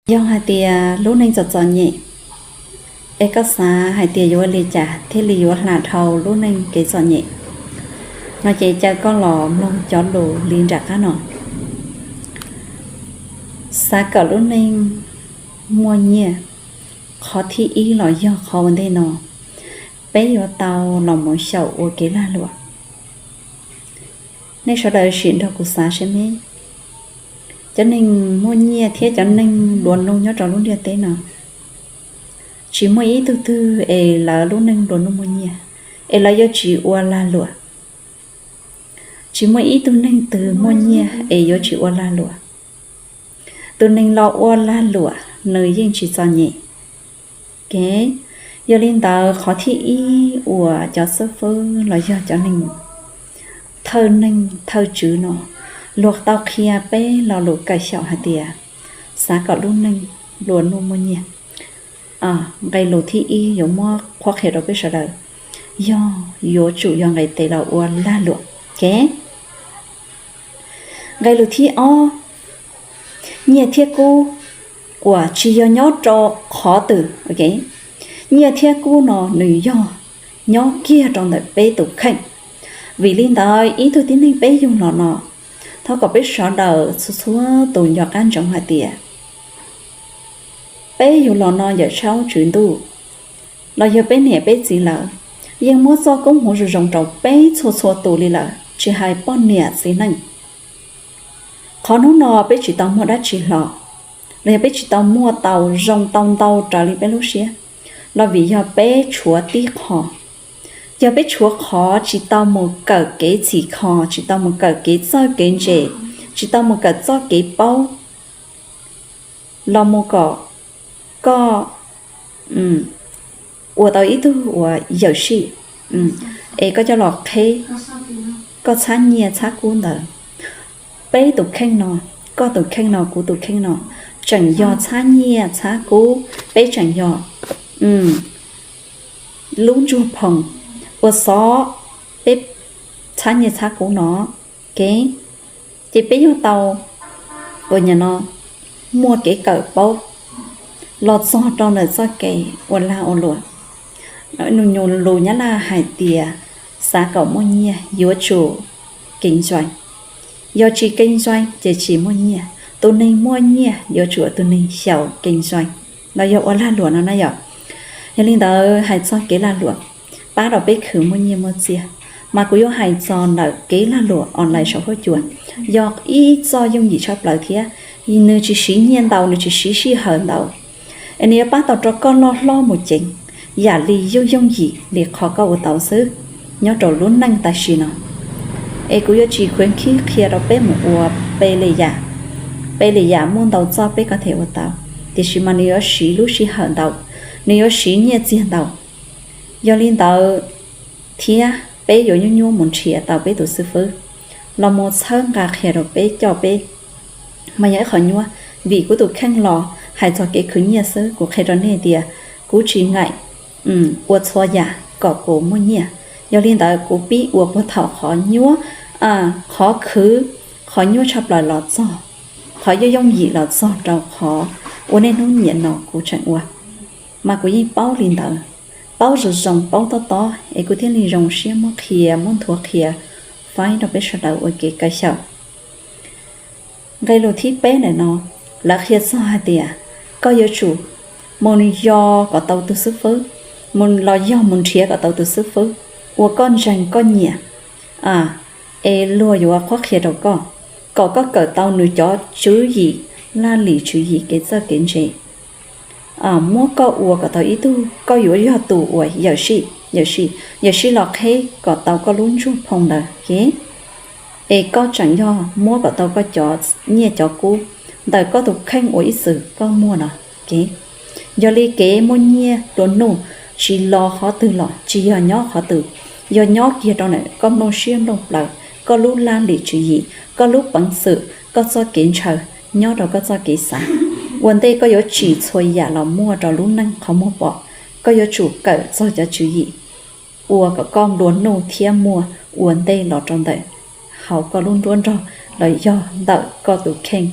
Yog hais tias lub neej txom txom nyem, es koj xav hais tias yuav ua li cas thiaj li yuav hla dhau lub neej kev txom nyem no ces caw koj los mloog cov lus li nram qab no. Xav kom lub neej muaj nyiaj, qhov thib ib los yog qhov ua ntej no, peb yuav tau los mus xyaum ua kev lag luam. Nej sawv daws sim nrog kuv xav seb, cov neeg muaj nyiaj thiab cov neeg nplua nuj nyob rau lub ntiaj teb no, tsis muaj ib tug twg es lawv lub neej nplua nuj muaj nyiaj es lawv yuav tsis ua lag luam. Tsis muaj ib tug neeg twg muaj nyiaj es yuav tsis ua lag luam. Tus neeg los ua lag luam nws yeej tsis txom nyem. Yog li ntawd qhov thib ib uas cov xib fwb los yog cov neeg thawj neeg thawj tswv no luag tau qhia peb lo lus kawm xyaum hais tias xav kom lub neej nplua nuj muaj nyiaj. Nqe lus thib ib yuav muab qhuab qhia rau peb sawv daws yog yuav tsum yog nqe tes los ua lag luam. Nqe lus thib ob, nyiaj thiab kub uas tsis yog nyob rau qhov twg. Nyiaj thiab kub no nws yog nyob kiag rau ntawm peb tus kheej. Vim li ntawd ib tug tib neeg peb yug los no, thov kom peb sawv daws txhua txhua tus nco qab ntsoov hais tias peb yug los no yawm saub tswv ntuj los yog peb niam peb txiv lawm yeej muab txoj koob hmoov zoo zoo rau peb txhua txhua tus li lawm, tsis hais poj niam txiv neej. Qhov hnub no peb tsis tau muaj dab tsi hlo, los yog peb tsis tau muaj tau zoo tau ntau raws li peb lub siab, los vim yog peb tshuav tib qho. Yog peb tshuav qhov tsis tau mus kawm kev txhim kho, tsis tau mus kawm kev txawj kev ntse, tsis tau mus kawm txoj kev paub, los mus kom koj ua tau ib tug uas yawm sij, es koj coj los qheb koj txhab nyiaj txhab kub ntawd. Peb tus kheej no, koj tus kheej no, kuv tus kheej no, tseem yog txhab nyiaj txhab kub, peb tseem yog lub ntsuag phoom uas xov peb txhab nyiaj txhab kub no. Ces peb yuav tau uas nim no muaj kev kawm paub los txog rau ntawm txoj kev ua lag ua luam. Nws nyuam lus Nyab Laj hais tias xav kom muaj nyiaj yuav tsum kinh doanh. Yog tsis kinh doanh ces tsis muaj nyiaj. Tus neeg muaj nyiaj yuav tsum tus neeg xyaum kinh doanh los yog ua lag luam no na yom. Yog li ntawd hais txog kev lag luam pab rau peb khwv muaj nyiaj muaj txiaj, mas kuv yuav hais txog ntawm kev lag luam online saum huab cua, yog ib txoj yooj yim tshaj plaws thiab nws tsis siv nyiaj ntau, nws tsis siv sij hawm ntau, es nws yuav pab tau rau koj loj hlob mus ceev yam li yooj yooj yim li qhov koj ua tau xwb nyob rau lub neej tam sim no. Es kuv yuav tsis khwv khib qhia rau peb mus ua pe li yam, pe li yam muaj ntau txoj peb ko them ua tau, tiam sis mas nws yuav siv lub sij hawm ntau, nws yuav siv nyiaj txiag ntau. Yog li ntawd thiab peb yuav nyuaj nyuaj mus nrhiav tau peb tus xib fwb los mus txhawb nqa qhia rau peb coj peb, mas yog ib qho nyuaj. Vim kuv tus kheej los hais txog kev khwv nyiaj xwb, kuv qhia rau nej tias kuv tsis ngaim ua txhua yam kom kuv muaj nyiaj. Yog li ntawd kuv pib ua puag thaum qhov nyuaj, qhov khwv, qhov nyuaj tshaj plaws los txog qhov yooj yooj yim los txog rau qhov ua niaj hnub nim no kuv tseem ua. Mas kuv yeej paub li ntawd, paub zoo zoo paub tob tob es kuv thiaj li zoo siab muab qhia muab nthuav qhia faib rau peb sawv daws ua kev kawm xyaum. Nqe lus thib peb ntawm no, lawv qhia txog hais tias koj yuav tsum mus yos kom tau tus xib fwb, mus los yog mus nrhiav kom tau tus xib fwb uas koj ntseeg koj nyiam, es luag yuav qhuab qhia rau koj, kom koj kawm tau nws cov tswv yim, laj lim tswv yim kev txawj kev ntse, muab koj ua kom tau ib tug, koj yuav yog tus uas yawm sij, yawm sij, yawm sij los qheb kom tau koj lub ntsuag phoo ntawd, es koj tseem yog muab kom tau koj cov nyiaj cov kub ntawm koj tus kheej uas ib txwm koj muaj no. Yog li kev muaj nyiaj nplua nuj tsis los qhov twg los tsis yog nyob qhov twg, yog nyob kiag rau ntawm koj nplooj siab nplooj plawv, koj lub laj lim tswv yim, koj lub peev xwm, koj txoj kev ntshaw, nyob rau koj txoj kev xav. Ua ntej koj yuav tsim txhua yam los muaj rau lub neej qhov muag pom, koj yuav tsum kawm txog cov tswv yim ua kom koj nplua nuj thiab muaj ua ntej los rau ntawm hauv koj lub nruab nrog los yog ntawm koj tus kheej